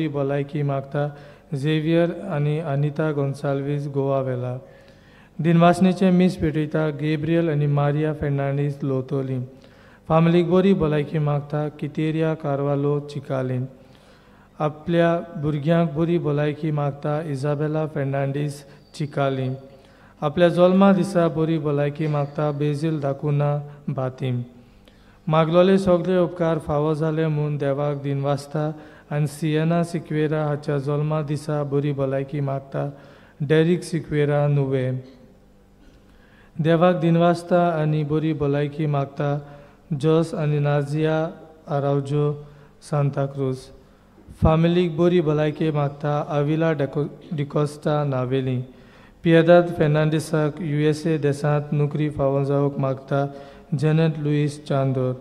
भलायकी मागता झेवियर आनी अनिता गोन्साल्वीस गोवा वेला. दिनवासनेचें मीस पेटयता गेब्रियल आनी मारिया फेर्नांडीस लोतोली. फामिलीक बरी भलायकी मागता कितेरिया कार्वालो चिकालीन. आपल्या भुरग्यांक बरी भलायकी मागता इजाबेला फेर्नांडीस चिकाली. आपल्या जल्मा दिसा बरी भलायकी मागता बेजील दाकुना बातीम. मागलोले सगळे उपकार फावो जाले म्हूण देवाक दिनवासता आनी सियेना सिक्वेरा हाच्या जल्मा दिसा बरी भलायकी मागता डेरीक सिक्वेरा नुवे. देवाक दिनवासता आनी बरी भलायकी मागता जस आनी नाजिया आरावजो सांताक्रूज. फामिलीक बरी भलायकी मागता आविला डिकोस्टा नावेली. पियेदाद फेर्नांडीसाक USA देशांत नोकरी फावो जावंक मागता जेनेट लुईस चांदोर.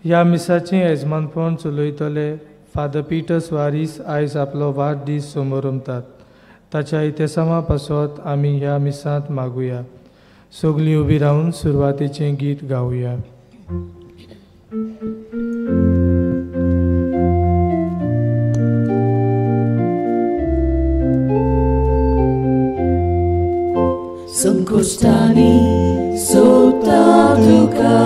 ह्या मिसाचें येजमानपण चलयतले फादर पीटर सुवारीस आयज आपलो वाडदीस समोरमतात. ताच्या इतिहासां पासत आमी ह्या मिसांत मागुया. सगळीं उबी रावन सुरवातेचें गीत गावया. संकुश्टांनी सोदता तुका,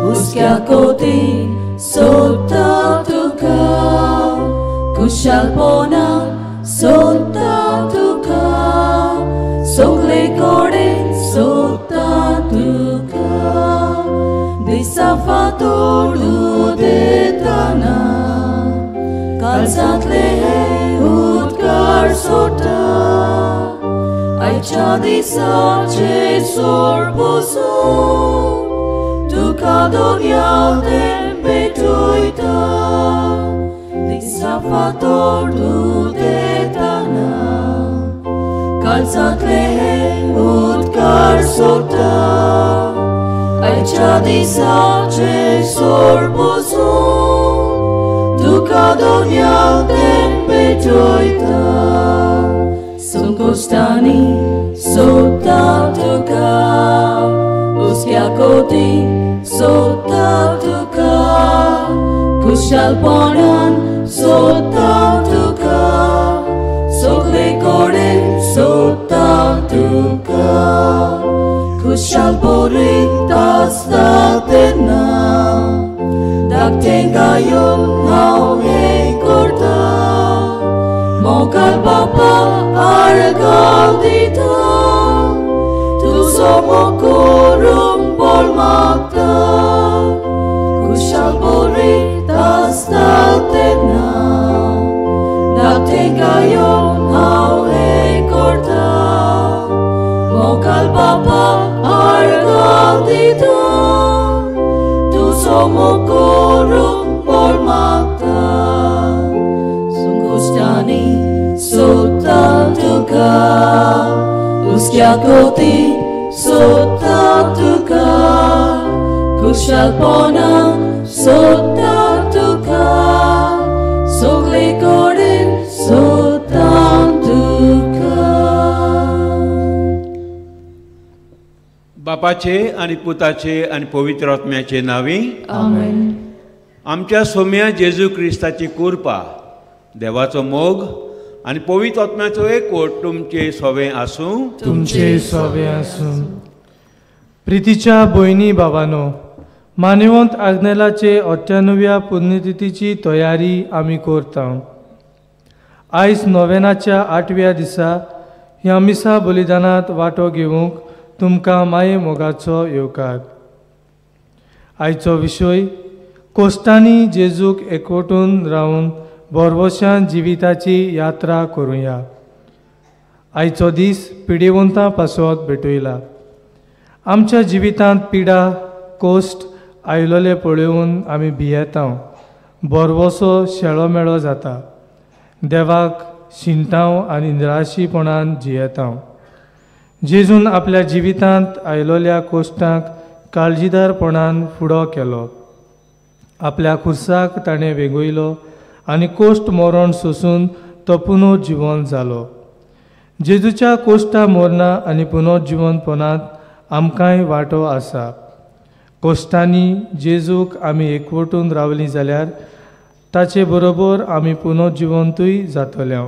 हुस्क्या कोती सोदता तुका, खुशालपणा सोदता तुका, सगळे कडेन सोदता तुका, दिसा फातोडू देताना काळजांतले हे उदकार सोडटा, आयच्या दिसाचे सोड बसून तुका दोग्या तें पेटयता, दिसा फातोडू देताना काळजांतले हे उदकार सोडटा, आयच्या दिसाचे सोड बसून तुका दोग्या तें पेटयता. संकोश्टांनी सोदता तुका, हुस्क्या कोती सोदता तुका, खुशालपणान सोदता तुका, सगळे कडेन सोदता तुका, खुशाल बरीत आसता तेन्ना धाकटें गायोन हांव हें करता, मोगाल बापा आर्गां दिता, तुजो मोग करूंक बोल मागता, खुशाल बरीत आसता तेन्ना धाकटें गायोन हांव हें करता, मोगाल बापा आर्गां दिता, तुजो मोग करूंक बोल मागता. संकुश्टांनी सोदता तुका, हुस्क्या कोती सोदता तुका, खुशालपणान सोदता तुका, सगळे कडेन सोदता तुका. बापाचे आनी पुताचे आनी पवित्र आत्म्याचे नांवी आमेन. आमच्या सोम्या जेजू क्रिस्ताची कृपा, देवाचो मोग आनी पवित्र आत्म्याचो एकवट तुमचे सोवे आसूं. तुमचे सोवे आसूं. प्रितीच्या भयणी बाबानो, मानवंत आग्नेलाचे 98व्या पुण्यतिथीची तयारी आमी करता. आयज नोवेनाच्या 8व्या दिसा ह्या मिसा बलिदानांत वांटो घेवंक तुमकां माये मोगाचो येवकार. आयचो विशय कोश्टांनी जेजूक एकवटून रावन भरवशान जिविताची यात्रा करुया. आयचो दीस पिडेवंतां पासत भेटयला. आमच्या जिवितांत पिडा कोश्ट आयलोले पळोवन आमी भियेता, भरवसो शेळोमेळो जाता, देवाक शिणटाव आनी निराशीपणान जियेता. जेजून आपल्या जिवितांत आयलोल्या कोश्टांक काळजीदारपणान फुडो केलो. आपल्या खुर्साक ताणें वेंगयलो आनी कोश्ट मरण सोसून तो पुनर्जिवन जालो. जेजूच्या कोश्टा मरणा आनी पुनर्जिवनपणांत आमकांय वांटो आसा. कोश्टांनी जेजूक आमी एकवटून रावलीं जाल्यार ताचे बरोबर आमी पुनर्जिवंतूय जातले.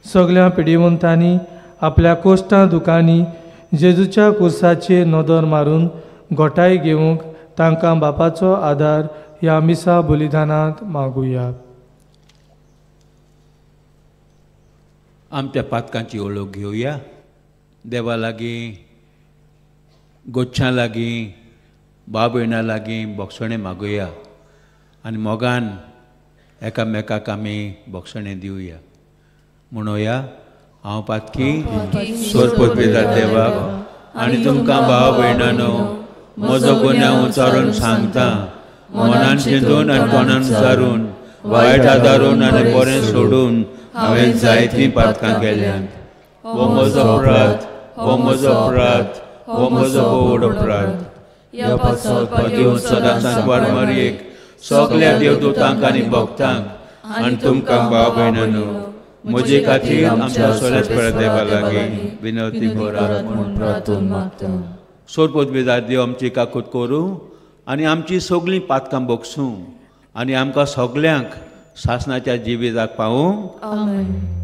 सगळ्या पिडिवंतांनी आपल्या कोश्टां दुकांनी जेजूच्या कुर्साचेर नदर मारून घोटाय घेवंक तांकां बापाचो आदार ह्या मिसा बलिदानांत मागुया. आमच्या पातकांची ओळख घेवया. देवा लागीं, गोच्छां लागीं, भाव भयणां लागीं बोगसणें मागुया आनी मोगान एकामेकाक आमी बोगसणें दिवया. म्हणोया, हांव पातकी सोरपोतवेदार देवाक आनी तुमकां भाव भयणांनो म्हजो गुन्यांव उचारून सांगता. मनान चिंतून आनी तोंडान उचारून, वायट आदारून आनी बरें सोडून हांवें जायतीं पातकां केल्यांत. हो म्हजो अपराध, हो म्हजो अपराध, हो म्हजो व्हड अपराध. ह्या पासत घेवन सदां सांकवार मारयेक सगल्या देवदूतांक आनी भक्तांक आनी तुमकां भाव भयणांनो म्हजे खातीर आमच्या सोरेस्पर देवा लागीं विनवती करात म्हूण प्रार्थना मागता. सोरपोतवेदार देव आमची काकूत करूं आनी आमची सगळीं पातकां बोगसूं आनी आमकां सगल्यांक सासणाच्या जिविताक पावूं. आमेन.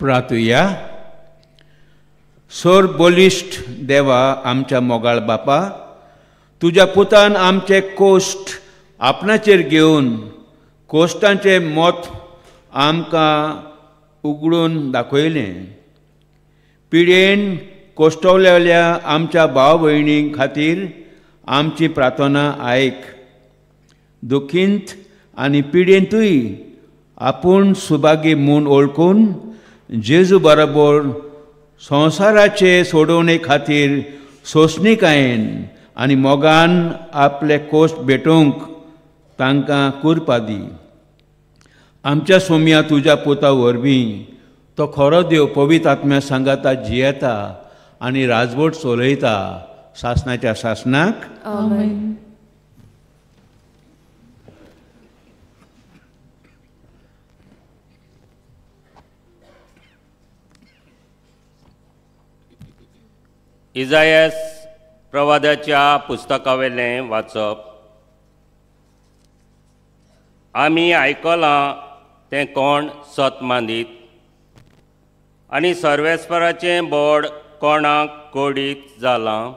प्रातुया. सोर बलिश्ट देवा आमच्या मोगाळ बापा, तुज्या पुतान आमचे कोश्ट आपणाचेर घेवन कोश्टांचें मत आमकां उगडून दाखयलें. पिडेन कोश्टवलेल्या आमच्या भाव भयणीं खातीर आमची प्रार्थना आयक. दुखींत आनी पिडेंतूय आपूण सुभागी म्हूण वळखून जेजू बरोबर संवसाराचे सोडोवणे खातीर सोंसणीकायेन आनी मोगान आपले कोश्ट भेटोवंक तांकां कुरपा दी. आमच्या सोम्या तुज्या पुता वरवीं तो खरो देव पवित्र आत्म्या सांगाता जियेता आनी राजवट चलयता सासणाच्या सासणाक. आमेन. इजायस प्रवादाच्या पुस्तकावेलें वाचप. आमी आयकलां तें कोण सत मांदीत आनी सर्वेस्पराचें बोड कोणाक कोडीत जालां.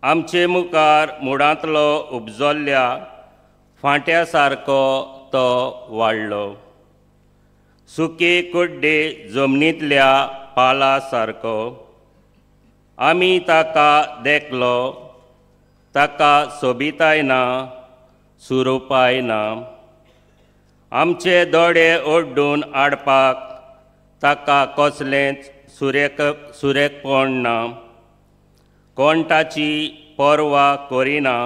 आमचे मुखार मुडांतलो उपजल्ल्या फांट्या सारको तो वाडलो, सुके कुड्डे जमनींतल्या पाला सारको. आमी ताका देखलो, ताका सोबिताय ना, सुरुपाय ना. आमचे दोळे ओड्डून हाडपाक ताका कसलेंच सुरेकपण ना. कोण ताची पर्वा करिना,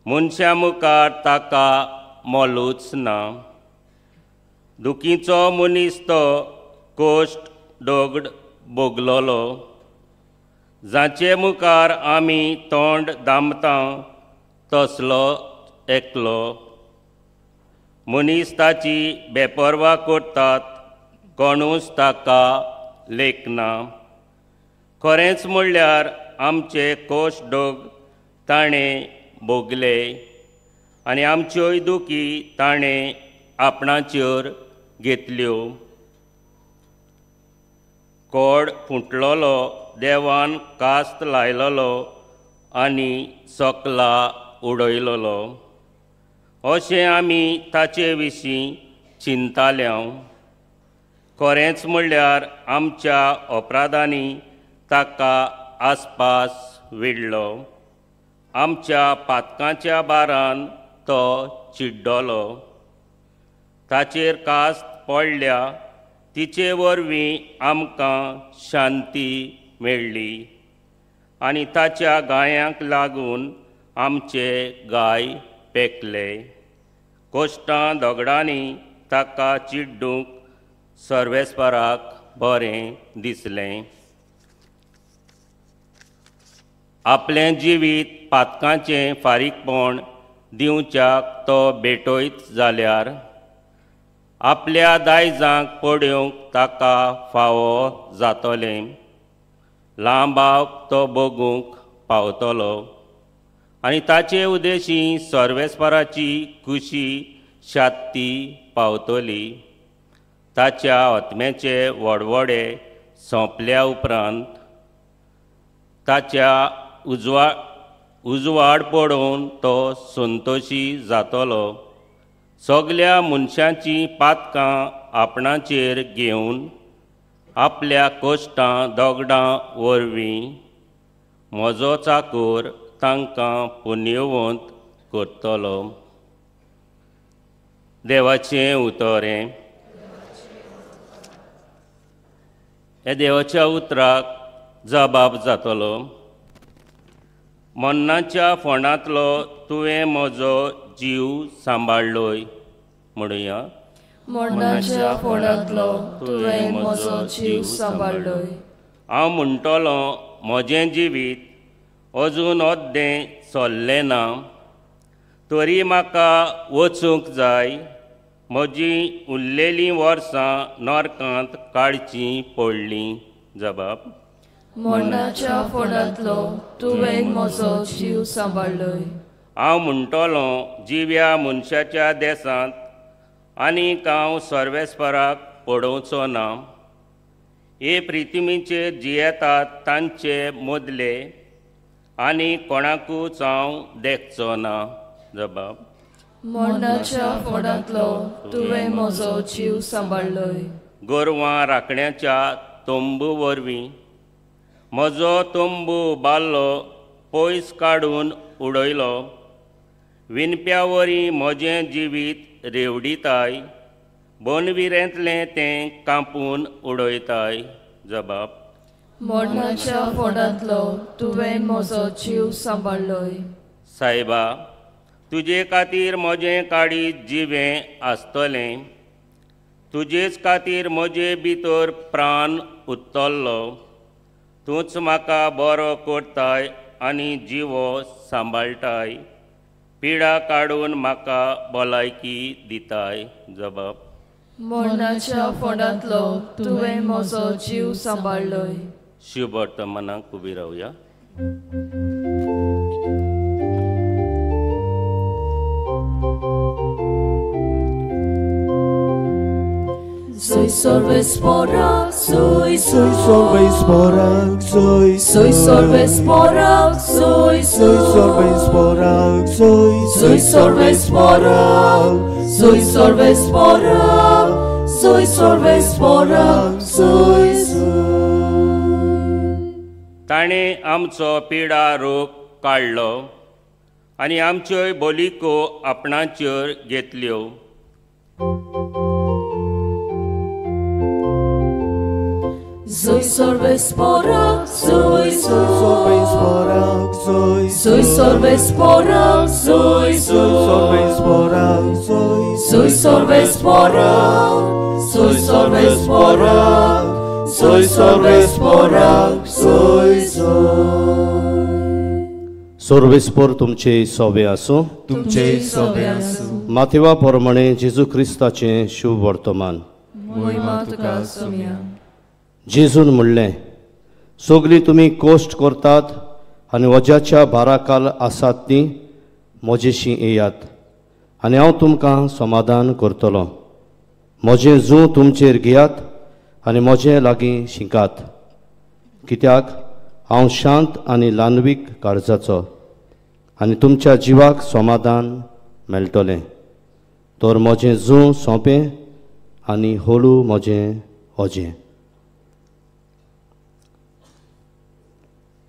मनशां मुखार ताका मोलूच ना. दुखीचो मनीस तो कोश्ट दोगड भोगलोलो, जाचे मुखार आमी तोंड दामता तसलो एकलो. मनीस ताची बेपर्वा करतात, कोणूच ताका लेखना. खरेंच म्हणल्यार आमचे कोश दोग ताणें भोगले आनी आमच्योय दुखी ताणें आपणाचेर घेतल्यो. कोड फुटलोलो देवान कास्त लायलोलो आनी सकला उडयलोलो अशें आमी ताचे विशीं चिंताल्यांव. खरेंच म्हणल्यार आमच्या अपराधांनी ताका आसपास विडलो, आमच्या पातकांच्या बारान तो चिड्डलो. ताचेर कास्त पडल्या, तिचे वरवीं आमकां शांती मेळ्ळी आनी ताच्या गायांक लागून आमचे गाय पेकले. कोश्टां दगडांनी ताका चिड्डूंक सर्वेस्पराक बरें दिसलें. आपलें जिवीत पातकांचें फारीकपण दिवच्याक तो भेटयत जाल्यार आपल्या दायजांक पडोवंक ताका फावो जातलें. लांबाक तो बगूंक पावतलो आनी ताचे उदेशी सर्वेस्पराची खुशी शांती पावतली. ताच्या आत्म्याचे वडवडे सोंपल्या उपरांत ताच्या उजवाड पडोवन तो संतोशी जातलो. सगल्या मनशांचीं पातकां आपणाचेर घेवन आपल्या कश्टां दगडां वरवीं म्हजो चाकोर तांकां पुण्यवंत करतलो. देवाचें उतर हें. ह्या देवाच्या उतराक जबाब जातलो. मन्नाच्या फोंडांतलो तुवें म्हजो जीव सांबाळ्ळोय म्हणुया. मरणाच्या फोंडांतलो तुवें म्हजो जीव सांबाळ्ळोय. हांव म्हणटलो म्हजें जिवीत अजून अद्दें चल्लें ना, तरी म्हाका वचूंक जाय. म्हजीं उरलेलीं वर्सां नरकांत काडचीं पडलीं. जबाब. मरणाच्या फोंडांतलो तुवें म्हजो जीव सांबाळ्ळोय. हांव म्हणटलो जिव्या मनशाच्या देसांत आनीक हांव सर्वेस्पराक पडोवचो ना. हे प्रितिमीचेर जियेतात तांचे मदले आनी कोणाकूच हांव देखचो ना. जबाब. मरणाच्या फोंडांतलो तुवें म्हजो जीव सांबाळ्ळोय. गोरवां राखण्याच्या तंबू वरवीं म्हजो तंबू बाल्लो पयस काडून उडयलो. विणप्या वरी म्हजें जिवीत रेवडिताय, बोनविरेंतलें तें कांपून उडयताय. जबाब. मरणाच्या फोंडांतलो तुवें म्हजो जीव सांबाळ्ळोय. सायबा, तुजे खातीर म्हजें काळीज जिवें आसतलें, तुजेच खातीर म्हजे भितर प्राण उत्तल्लो. तूंच म्हाका बरो करताय आनी जिवो सांबाळटाय, पिडा काडून म्हाका भलायकी दिताय. जबाब. मरणाच्या फोंडांतलो तुवें म्हजो जीव सांबाळ्ळोय. शिववर्तमानाक उबी रावया. Soy sorvesporak, soy sorvesporak, soy soy sorvesporak, soy soy sorvesporak, soy soy sorvesporak, soy sorvesporak, soy sorvesporak, soy soy. ताणें आमचो पिडा रोग काडलो आनी आमच्योय बोलिको आपणाचेर घेतल्यो. Soy sorvesporak, soy sorvesporak, soy soy sorvesporak, soy sorvesporak, soy sorvesporak, soy sorvesporak, soy sorvesporak, soy soy. Sorvespor तुमचे सोबे आसूं, तुमचे सोबे आसूं. माथेवा प्रमाणे जेजू क्रिस्ताचें शुभ वर्तमान. मोहिमा तुका सोम्या. जेजून म्हणलें, सगळीं तुमी कश्ट करतात आनी वज्याच्या भाराकाल आसात ती म्हजेशी येयात आनी हांव तुमकां समाधान करतलो. म्हजें जूं तुमचेर घेयात आनी म्हजें लागीं शिकात, कित्याक हांव शांत आनी ल्हानवीक काळजाचो आनी तुमच्या जिवाक समाधान मेळटलें. तर म्हजें जूं सोंपें आनी होळू म्हजें ओजें.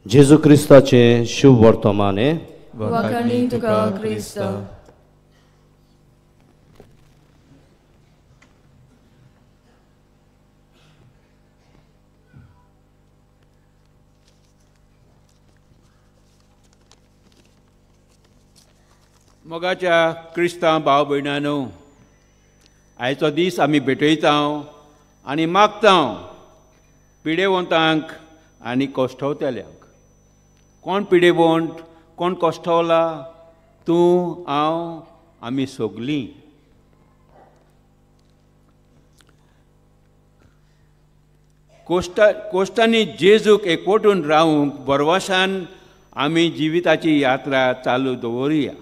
जेजू क्रिस्ताचें शुभ वर्तमान. वाखाणी तुका क्रिस्ता. मोगाच्या क्रिस्तांव भाव भयणांनो, आयचो दीस आमी भेटयता आनी मागता पिडेवंतांक आनी कश्टवतल्यांक. कोण पिडेवंत, कोण कश्टवला? तूं, हांव, आमी सगलीं. कोश्टांनी जेजूक एकवटून रावूंक बरवासान आमी जिविताची यात्रा चालू दवरुया.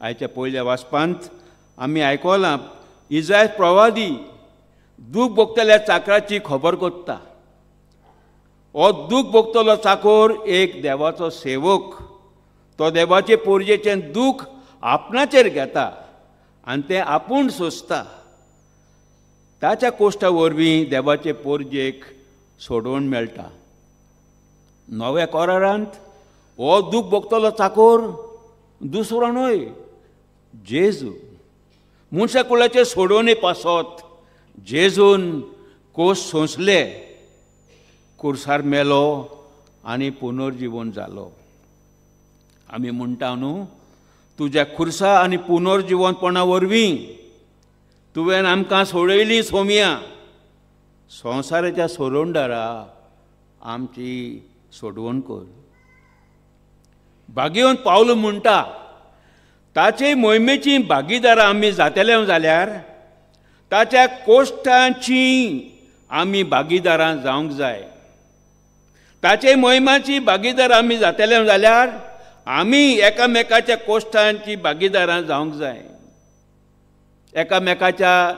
आयच्या पयल्या वाचपांत आमी आयकलां, इजायत प्रवादी दूख भोगतल्या चाकराची खबर कोत्ता. हो दूख भोगतलो चाकोर एक देवाचो सेवक. तो देवाचे पोरजेचें दूख आपणाचेर घेता आनी तें आपूण सोंसता. ताच्या कोश्टा वरवीं देवाचे पोरजेक सोडोवन मेळटा. नव्या करारांत हो दूख भोगतलो चाकोर दुसरो न्हय, जेजू. मनशा कुळाचे सोडोवणे पासत जेजून कोश सोंसले, कुर्सार मेलो आनी पुनर्जिवन जालो. आमी म्हणटा न्हू, तुज्या खुर्सा आनी पुनर्जिवनपणा वरवीं तुवें आमकां सोडयली सोमया. संवसाराच्या सोडवणदारा आमची सोडवण कर. भाग्यवंत पावलो म्हणटा, ताचे मोहिमेची भागीदारां आमी जातले जाल्यार ताच्या कोश्टांची आमी भागीदारां जावंक जाय. ताचे मोहिमाची भागीदार आमी जातले जाल्यार आमी एकामेकाच्या कोश्टांची भागीदारां जावंक जाय. एकामेकाच्या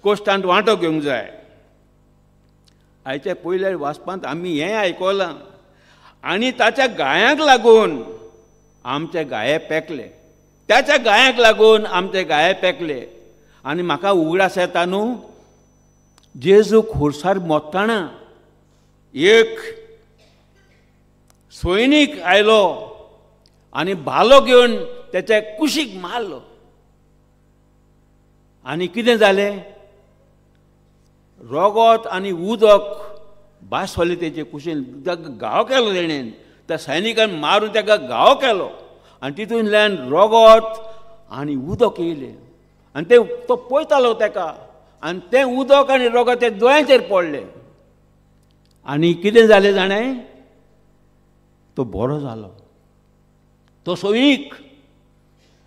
कोश्टांत वांटो घेवंक जाय. आयच्या पयल्या वाचपांत आमी हें आयकलां, आनी ताच्या गायांक लागून आमचे गाये पेकले. त्याच्या गायांक लागून आमचे गाये पेकले. आनी म्हाका उगडास येता न्हू, जेजू खुर्सार मोत्ताना एक सैनीक आयलो आनी भालो घेवन त्याच्या कुशीक मारलो. आनी कितें जालें? रोगोत आनी उदक भासवलें तेचे कुशीन. ताका घाव केलो तेणेन, त्या सैनिकान मारून ताका घाव केलो आनी तितूंतल्यान रोगोत आनी उदक येयलें. आनी तें तो पळयतालो ताका, आनी तें उदक आनी रोगोत त्या दोळ्यांचेर पडलें. आनी कितें जालें जाणें? तो बरो जालो. तो सैनीक,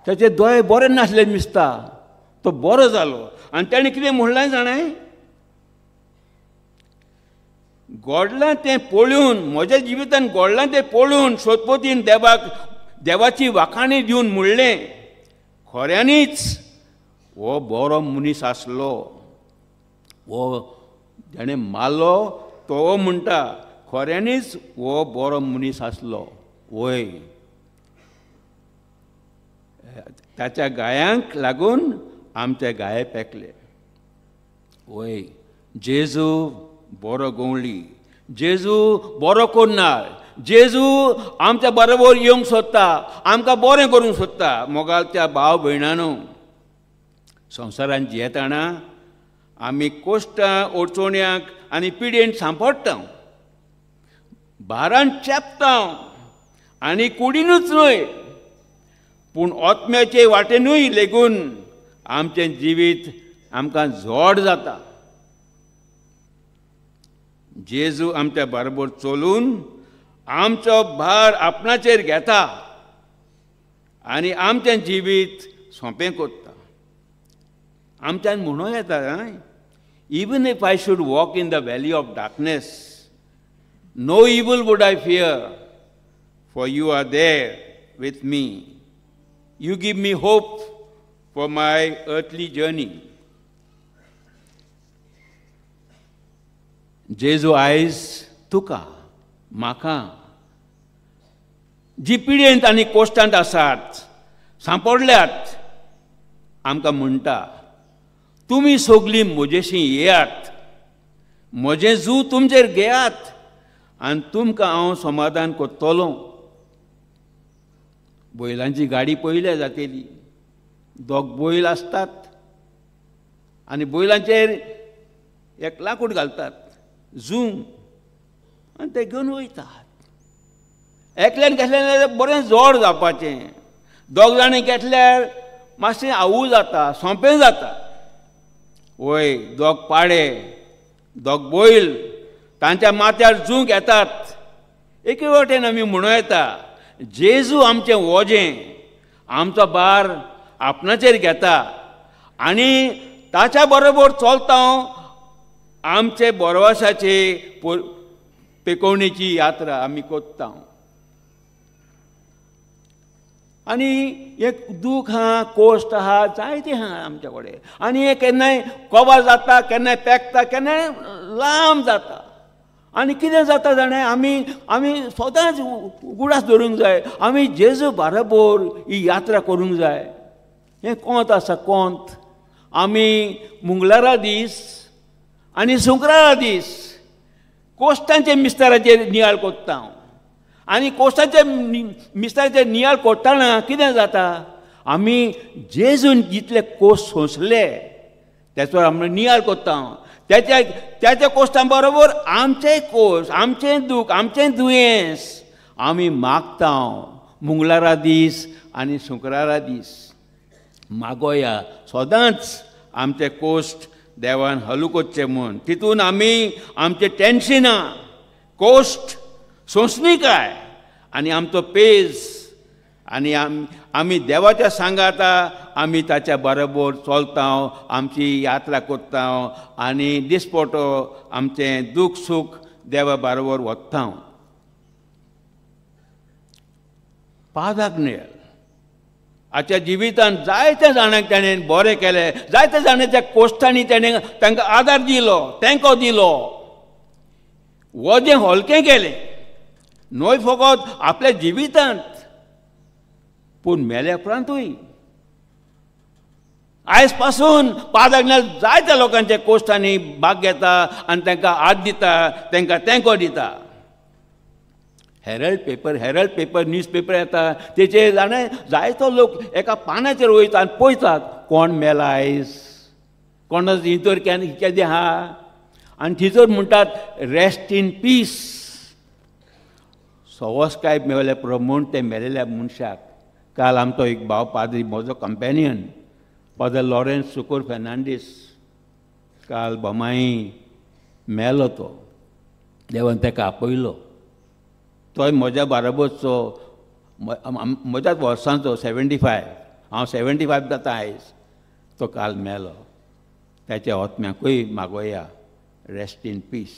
ताचे दोळे बरे नासले दिसता, तो बरो जालो. आनी ताणें कितें म्हणलें जाणें? घडलां तें पळोवन, म्हज्या जिवितान घडलां तें पळोवन सोदपोतीन देवाक देवाची वाखाणी दिवन म्हणलें, खऱ्यांनीच हो बरो मनीस आसलो. हो जाणें मारलो तो म्हणटा, खऱ्यांनीच हो बरो मनीस आसलो. वय, ताच्या गायांक लागून आमचे गाये पेकले. वय, जेजू बरो गवळी, जेजू बरो कोन्नाळ, जेजू आमच्या बरोबर येवंक सोदता, आमकां बरें करूंक सोदता. मोगाच्या भाव भयणानो, संवसारांत जियेतना आमी कोश्टां, अडचण्यांक आनी पिडेन सांपडटा, भारान चेपता आनी कुडीनूच न्हय पूण आत्म्याचे वाटेनूय लेगून आमचें जिवीत आमकां जोड जाता. जेजू आमच्या बरोबर चलून आमचो भार आपणाचेर घेता आनी आमचें जिवीत सोंपें करता. आमच्यान म्हणूं येता, even if I should walk in the valley of darkness, no evil would I fear, for you are there with me. You give me hope for my earthly journey. जेजू आयज तुका म्हाका जी पिडेंत आनी कोश्टांत आसात, सांपडल्यात, आमकां म्हणटा, तुमी सगळीं म्हजेशी येयात, म्हजें जू तुमचेर घेयात आनी तुमकां हांव समाधान करतलो. बैलांची गाडी पळयल्या जातली, दोग बैल आसतात आनी बैलांचेर एक लाकूड घालतात जू आनी ते घेवन वयतात. एकल्यान घेतल्यार बरें जोड जावपाचें, दोग जाणां घेतल्यार मातशें आवू जाता, सोंपें जाता. वय दोग पाडे, दोग बैल तांच्या माथ्यार जूंक येतात. एके वटेन आमी म्हणूं येता जेजू आमचें वजें, आमचो भार आपणाचेर घेता आनी ताच्या बरोबर चलता आमचे बरवासाचे पेकोवणेची यात्रा आमी करता. आनी एक दूख आहा, कोश्ट आहा, जायते आहा आमच्या कडेन. आनी हे केन्नाय कबार जाता, केन्नाय पेकता, केन्नाय लांब जाता. आनी कितें जाता जाणें, आमी आमी सदांच उगडास दवरूंक जाय आमी जेजू बरोबर ही यात्रा करूंक जाय. हें कोंत आसा, कोंत. आमी मुंगलारा दीस आनी शुक्रारा दीस कोश्टांचे मिस्ताराचेर नियाळ करता. आनी कोश्टांचे मिस्ताराचेर नियाळ करतना कितें जाता, आमी जेजून जितले कोश्ट सोंसले तेचो आमी नियाळ करता. त्याच्या त्याच्या कोश्टां बरोबर आमचेय कोश्ट, आमचें दूख, आमचें दुयेंस आमी मागता. मुंगलारा दीस आनी शुक्रारा दीस मागोया सदांच आमचे कोश्ट देवान हलू करचे म्हूण. तितून आमी आमचें टेन्शनां, कोश्ट, सोंसणीकाय आनी आमचो पेज आनी आमी देवाच्या सांगाता आमी ताच्या बरोबर चलता, आमची यात्रा करता आनी दिसपटो आमचें दूख सूख देवा बरोबर वता. पादाक नेल आच्या जिवितान जायत्या जाणांक ताणें बरें केलें, जायत्या जाणांच्या कोश्टांनी ताणें तांकां आदार दिलो, तेंको दिलो, वजें हलकें केलें. न्हय फकत आपल्या जिवितांत पूण मेल्या उपरांतूय. आयज पासून पादाक जायत्या लोकांच्या कोश्टांनी भाग घेता आनी तांकां हात दिता, तांकां तेंको दिता. Herald paper, Herald paper news paper येता तेचेर जाणें जायतो लोक एका पानाचेर वयता आनी पळयतात कोण मेला आयज, कोणाचो इंतोर केदें आहा. आनी थंयसर म्हणटात रेस्ट इन पीस. सवसकाय मेळ्ळ्या पुरो म्हूण ते मेलेल्या मनशाक. काल आमचो एक भाव पाद्री, म्हजो कंपेनियन फादर लॉरेन्स सुकोर फेर्नांडीस, काल बमाई मेलो तो. देवान ताका आपयलो. तोय म्हज्या बाराबरचो, म्हज्याच वर्सांचो, 75, हांव 75 जाता आयज. तो काल मेलो. ताच्या आत्म्याकूय मागोया रेस्ट इन पीस.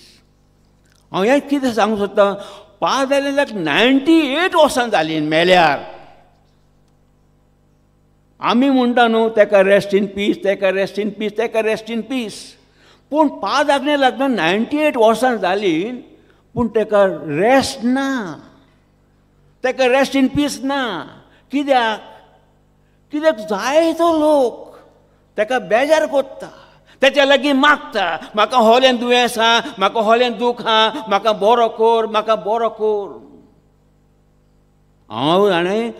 हांव हें कितें सांगूंक सोदतां, पाद जाल्यार 98 वर्सां जालीं मेल्यार. आमी म्हणटा न्हू ताका रेस्ट इन पीस, ताका रेस्ट इन पीस, ताका रेस्ट इन पीस. पूण पाद आगणे लागना 98 वर्सां जालीं पूण ताका रेस्ट ना, ताका रेस्ट इन पीस ना. कित्याक? कित्याक जायतो लोक ताका बेजार करता, ताच्या लागीं मागता, म्हाका होलें दुयेंस आहा, म्हाका होलें दूख आहा, म्हाका बरो कर, म्हाका बरो कर. हांव जाणें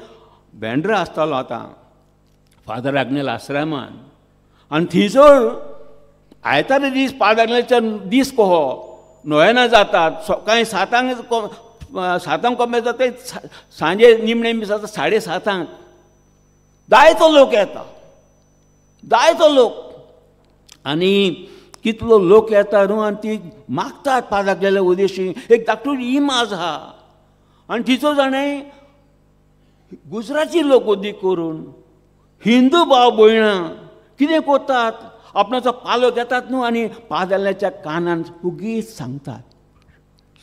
बेंड्रा आसतालो आतां फादर आग्नेल आश्रमान, आनी थंयसर आयतारा दीस फादर आग्नेलच्या दीस कहो नोयेना जातात. सकाळीं सातांक, सातांक कमी जाता, सांजे निमणें बी जाता 7:30. जायतो लोक येता, जायतो लोक. आनी कितलो लोक येता न्हू, आनी ती मागतात पादाक उदेशी. एक धाकटू इमाज आहा आनी तिचो जाणें गुजराती लोक उदीक करून हिंदू भाव भयणां कितें करतात, आपणाचो पालो घेतात न्हू आनी पादाल्याच्या कानान उगीच सांगतात,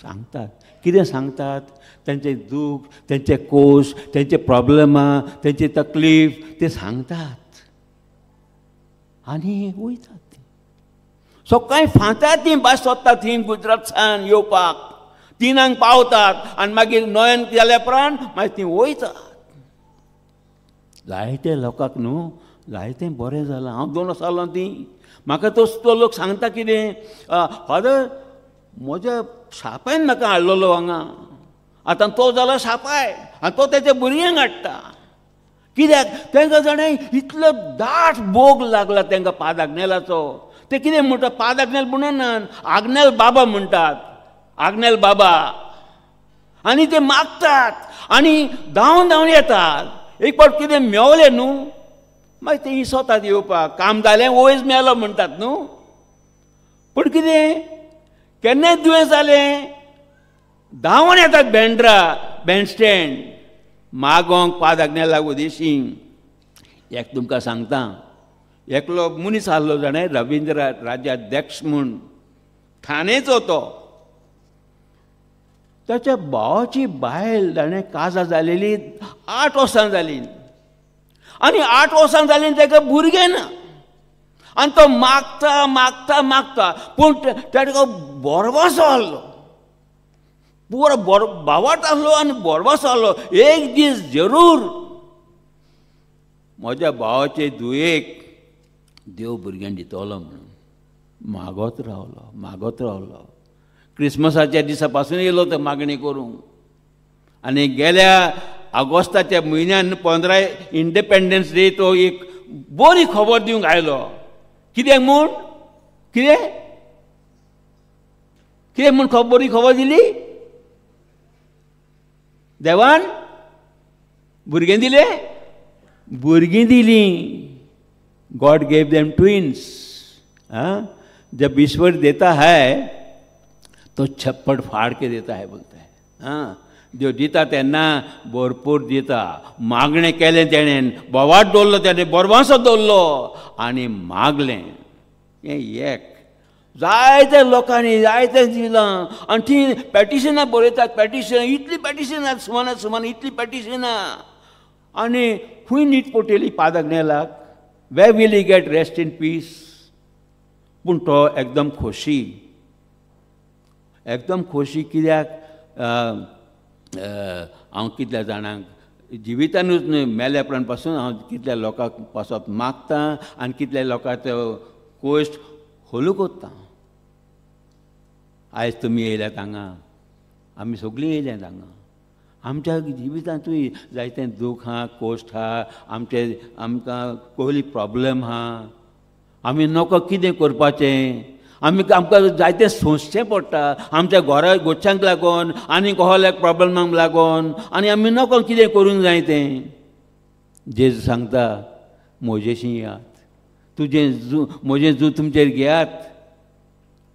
सांगतात कितें सांगतात, तांचें दूख, तांचे कोश, तांचे प्रॉब्लमां, तांची तकलीफ ते सांगतात आनी वयतात. सकाळीं फांत्यार ती बस सोदतात थंय गुजरात सान येवपाक, 3 पावतात आनी मागीर 9 जाल्या उपरांत मागीर ती वयतात. जायते लोकांक न्हू जायतें बरें जालां. हांव 2 वर्सां जालो ती म्हाका तो लोक सांगता कितें, फादर म्हज्या सापायन म्हाका हाडलेलो हांगा, आतां तो जालो सापाय आनी तो तेच्या भुरग्यांक हाडटा. कित्याक तांकां जाणें इतलो दाट बोग लागला तांकां पाद आग्नेलाचो. ते कितें म्हणटा, पाद आग्नेल म्हणनात, आग्नेल बाबा म्हणटात, आग्नेल बाबा. आनी ते मागतात आनी धांवन धांवन येतात. एक फावट कितें मेवलें न्हू मागीर ते इसोतात येवपाक, काम जालें वयज मेलो म्हणटात न्हू. पूण कितें केन्नाय दुयेंस जालें धांवन येतात बेंड्रा बँडस्टँड मागोंक पाद आग्नेलाक उदेशी. एक तुमकां सांगता, एकलो मनीस आहलो जाणें रविंद्र राज्याध्यक्ष म्हूण, ठाणेचो तो. ताच्या भावाची बायल जाणें काजा जालेली 8 वर्सां जालीं, आनी 8 वर्सां जालीं ताका भुरगें ना. आनी तो मागता मागता मागता, पूण ताका बोरवासो आहलो, पुरो बावाट आहलो आनी बोरवासो आहलो. एक दीस जरूर म्हज्या भावाचे दुयेक देव भुरग्यांक दितलो म्हणून मागत रावलो, मागत रावलो. क्रिसमसाच्या दिसा पासून येयलो तो मागणी करूंक. आनी गेल्या ऑगस्टाच्या म्हयन्यान 15 इंडिपेंडन्स डे तो एक बरी खबर दिवंक आयलो. कित्याक म्हूण, कितें कितें म्हूण बरी खबर दिली? देवान भुरगें दिलें, भुरगीं दिलीं. गॉड गेव देम ट्विन्स. हाँ, जब ईश्वर देता है तो छप्पड़ फाड़ के देता है, बोलता है. हाँ, देव दिता तेन्ना भरपूर दिता. मागणें केलें तेणेन, बोवाट दवरलो तेणें, बोरवांसो दवरलो आनी मागलें. हें एक जायते लोकांनी जायते दिलां. आनी तीं पेटिशनां बरयतात, पेटिशनां इतलीं पेटिशनां सुमाना सुमान इतलीं पेटिशनां. आनी खंय नीट पडटली पाद आग्नेलाक? Where will he get rest in peace? पूण तो एकदम खोशी, एकदम खोशी. कित्याक हांव कितल्या जाणांक जिवितानूच न्हय, मेल्या उपरांत पासून हांव कितल्या लोकांक पासत मागता आनी कितल्या लोकांचो कोश्ट होलू कोत्ता. आयज तुमी येयल्यात हांगा, आमी सगळीं येयल्यात हांगा. आमच्या जिवितांतूय जायते दूख आहा, कोश्ट आहा, आमचे आमकां कसली प्रॉब्लम आहा, आमी नको कितें करपाचें, आमी आमकां जायतें सोंसचें पडटा आमच्या घरा गोच्यांक लागून आनी कसल्या प्रॉब्लमांक लागून, आनी आमी नको कितें करूंक जाय तें. जेजू सांगता म्हजेशी येयात, तुजें जू म्हजें जू तुमचेर घेयात,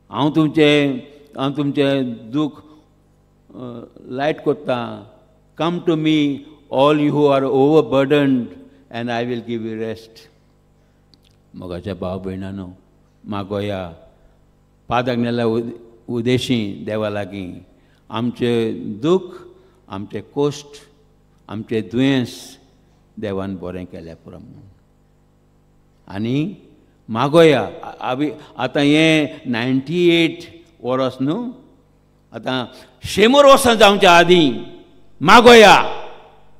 हांव तुमचें दूख लायट कोत्ता. Come to me all you who are overburdened and I will give you rest. मोगाच्या भाव भयणानो, मागोया पाद आग्नेला उदेशी देवा लागीं. आमचें दूख, आमचें कोश्ट, आमचें दुयेंस देवान बरें केल्या पुरो म्हूण. आनी मागोया. आतां हें 98 वर्स न्हू, आतां 100 वर्सां जावच्या आदीं मागोया,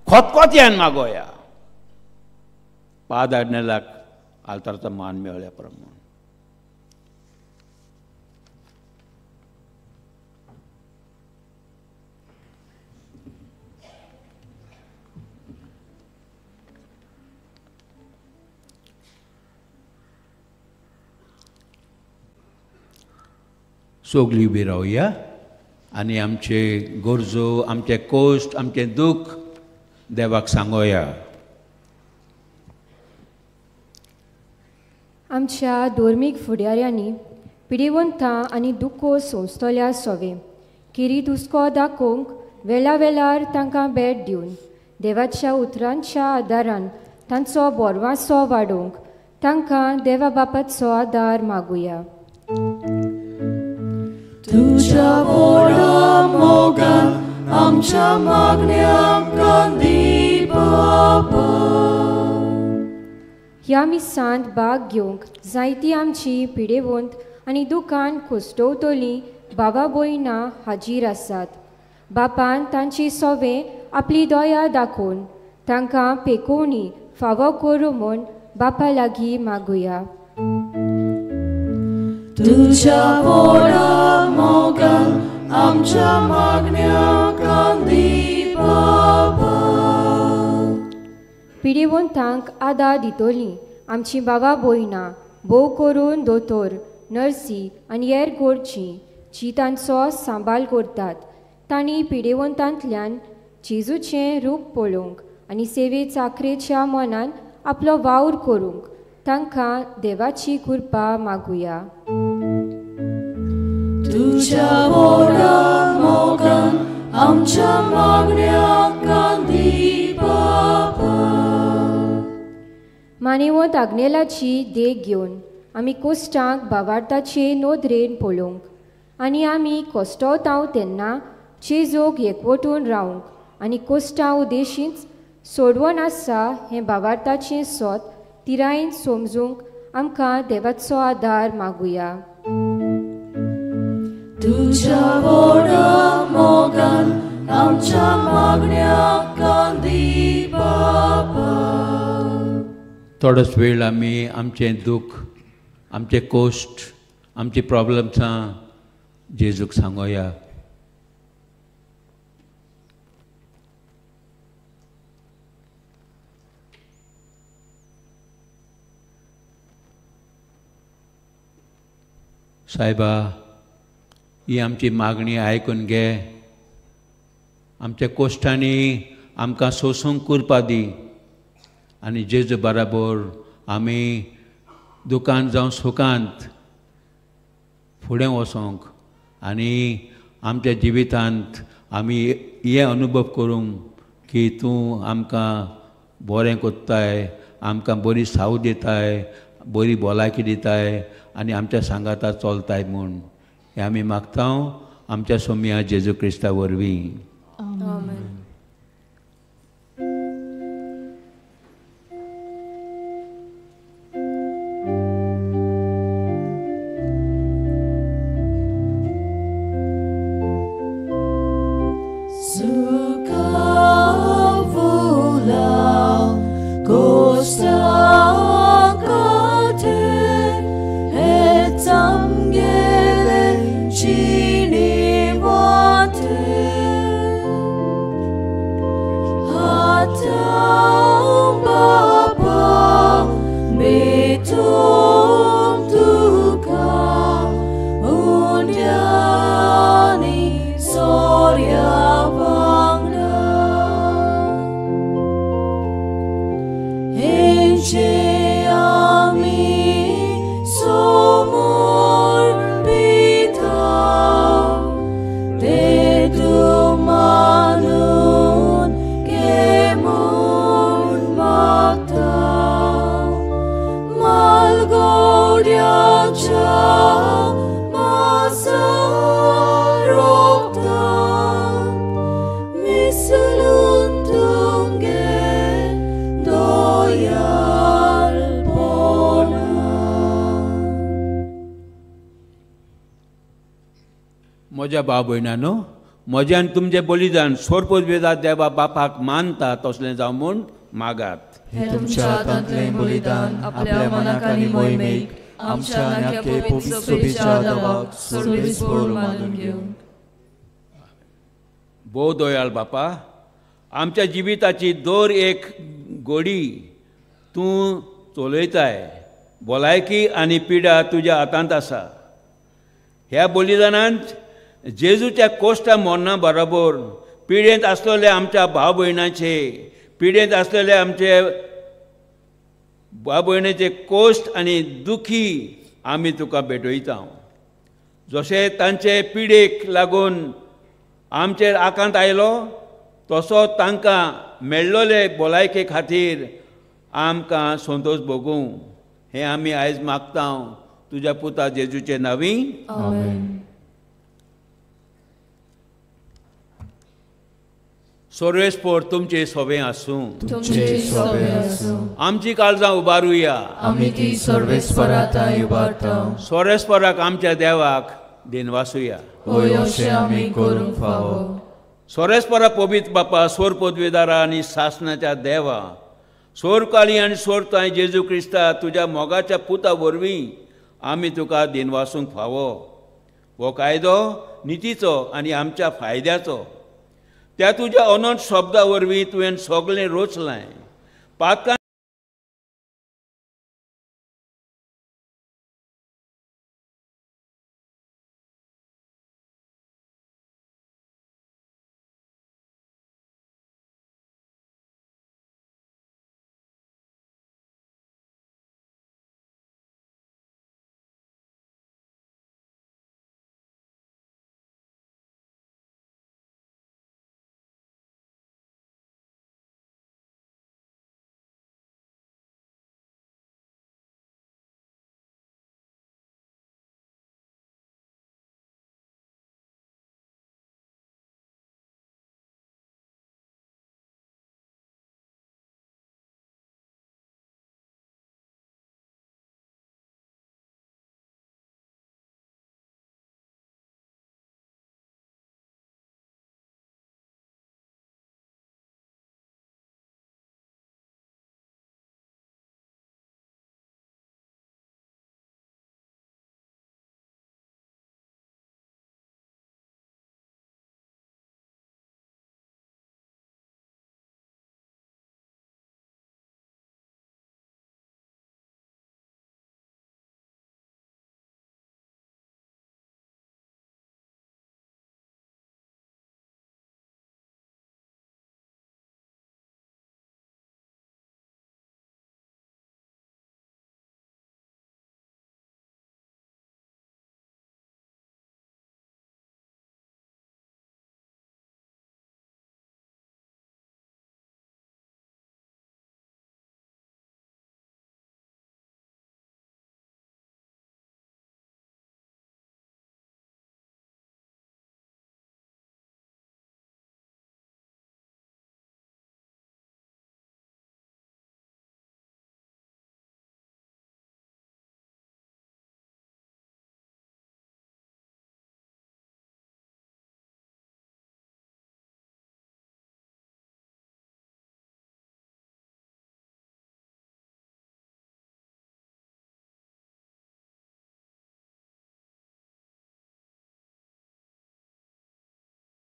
खोतखोत्यान मागोया. पाद आग्नेलाक आल्तारचो मान मेळ्ळ्या प्रमाण. सगळीं उबी रावया आनी आमचे गरजो, आमचे कश्ट, आमचें दूख देवाक सांगोया. आमच्या धर्मीक फुडाऱ्यांनी पिडेवंतां आनी दुखो सोंसतल्या सोवे किरीत हुस्को दाखोवंक वेळा वेळार तांकां भेट दिवन देवाच्या उतरांच्या आदारान तांचो बोरवासो वाडोवंक तांकां देवा बापाचो आदार मागुया. तुज्या व्हडा मोगान आमच्या मागण्यांक दी बाबा. ह्या मिसांत भाग घेवंक जायती आमची पिडेवंत आनी दुकान कोसटवतलीं बाबा भयणां हाजीर आसात. बापान तांची सोवे आपली दया दाखोवन तांकां पेकोवणी फावो करूं म्हूण बापा लागीं मागुया. तुझ्या व्हडा मोगान आमच्या मागण्या कांदी बाबा. पिडेवंतांक आदार दितोली आमची बाबा भयणां, भोव करून दोतोर, नर्सी आनी हेर गोरची जी तांचो सांबाळ करतात, तांणी पिडेवंतांतल्यान जेजूचें रूप पळोवंक आनी सेवे चाकरेच्या मनान आपलो वावर करूंक तांकां देवाची कृपा मागुया. तुझ्या व्हडा मोगान आमच्या मागण्या कांदी बाबा. मानेवंत आग्नेलाची देख घेवन आमी कोश्टांक भावार्थाचे नदरेन पळोवंक आनी आमी कोश्टवताव तेन्ना जेजूक एकवटून रावंक आनी कोश्टां उदेशींच सोडवण आसा हें भावार्थाचें सोत तिरायेन समजूंक आमकां देवाचो आदार मागुया. तुझ्या व्हडा मोगान आमच्या मागण्या कांदी बाबा. थोडोच वेळ आमी आमचें दूख, आमचे कोश्ट, आमची प्रॉब्लम्सां जेजूक सांगोया. सायबा, ही आमची मागणी आयकून घे. आमच्या कोश्टांनी आमकां सोसूंक कुरपा दी आनी जेजू बराबर आमी दुकान जावं सुखांत फुडें वचोंक आनी आमच्या जिवितांत आमी हे अनुभव करूंक की तूं आमकां बरें कोत्ताय, आमकां बरी साव दिताय, बरी भलायकी दिताय आनी आमच्या सांगाता चलताय म्हूण हें आमी मागता आमच्या सोम्या जेजू क्रिस्ता वरवीं. आमेन. म्हज्या भाव भयणांनो, म्हजें आनी तुमचें बलिदान सोरपोत देवा बापाक मानता तसलें जावं म्हूण मागात. हें तुमच्या हातांतलें बलिदान आपल्या मनाक आनी मोहिमेक आमच्या आनी पवित्र सभेच्या देवाक सर्वेस्पर मानून घेवं. भोव दयाळ बापा, आमच्या जिविताची दर एक घडी तूं चलयताय. भलायकी आनी पिडा तुज्या हातांत आसा. ह्या बलिदानांत जेजूच्या कोश्टा मरणा बरोबर पिडेंत आसलेल्या आमच्या भाव भयणाचे, पिडेंत आसलेल्या आमचे भाव भयणाचे कोश्ट आनी दुखी आमी तुका भेटयता. जशें तांचे पिडेक लागून आमचेर आकांत आयलो तसो तांकां मेळ्ळोले भलायके खातीर आमकां संतोश भोगूं हें आमी आयज मागता तुज्या पुता जेजूचे नांवी. आमेन. सर्वेस्पर तुमचे सोबे आसूं. तुमचे सोबे आसूं. आमची काळजां उबारुया. आमी ती सर्वेस्परा उबारता. सर्वेस्पराक आमच्या देवाक दिनवासुया. होय, अशें आमी करूंक फावो. सर्वेस्परा पवित्र बापा, सोर पदवेदारा आनी सासणाच्या देवा, सोरकाली आनी सोरताय जेजू क्रिस्ता तुज्या मोगाच्या पुता वरवीं आमी तुका दिनवासूंक फावो. हो कायदो नितीचो आनी आमच्या फायद्याचो. त्या तुज्या अनंत शब्दा वरवीं तुवें सगळें रोचलें. पातकां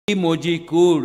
म्हजी कूड